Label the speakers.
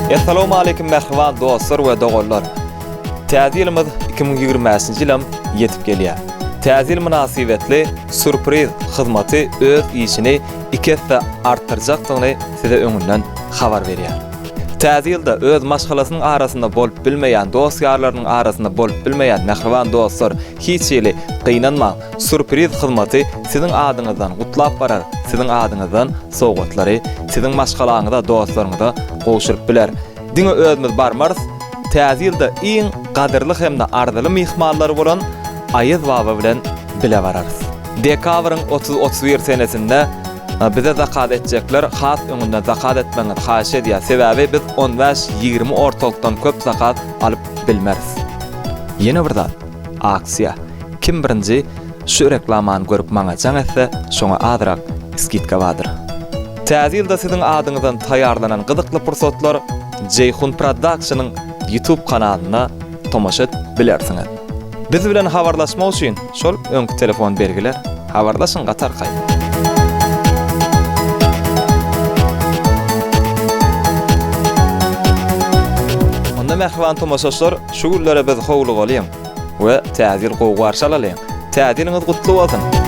Speaker 1: Essalawmaleýkim mähriban dostlar we doganlar! Täze ýylymyz 2025-nji ýylam ýetip gelýär. Täze ýyl mynasybetli sýurpriz hyzmaty öz işini iki esse artdyrjakdygyny size öňünden habar berýär. Täze ýylda öz maşgalasynyň arasynda bolup bilmeýän, dost-ýarlarynyň arasynda bolup bilmeýän mähriban dostlar hiç hili gynanmaň, sýurpriz hyzmaty siziň adyňyzdan gutlap barar, siziň adyňyzdan sowgatlary siziň maşgalaňyza, dostlaryňyza gowşuryp biler. Diňe özümiz barmarys, Täze ýylda iň gadyrly hem-de arzyly myhmanlary bolan Aýaz baba bilen bile bararys. Dekabryň 30-31 senesinde bize zakaz etjekler has öňünden zakaz etmegiňizi haýyş edýäs, sebäbi biz on bäş-ýigrimi ortalykdan köp zakaz alyp bilmeris. Ýene bir zat, aksiýa. Kim birinji şu reklamany görüp maňa jaň etse, şoňa azrak skidka bardyr. Täze ýylda siziň adyňyzdan taýýarlanan gyzykly pursatlar Jeýhun Productionyň YouTube kanalynda tomaşa edip bilersiňiz. Biz bilen habarlaşmak üçin şol öňki telefon belgiler. Habarlaşyň gaty arkaýyn. Onda mähriban tomaşaçylar şu günlere biz howlugalyň we Täze ýyl gowy garşy alalyň. Täze ýylyňyz gutly bolsun!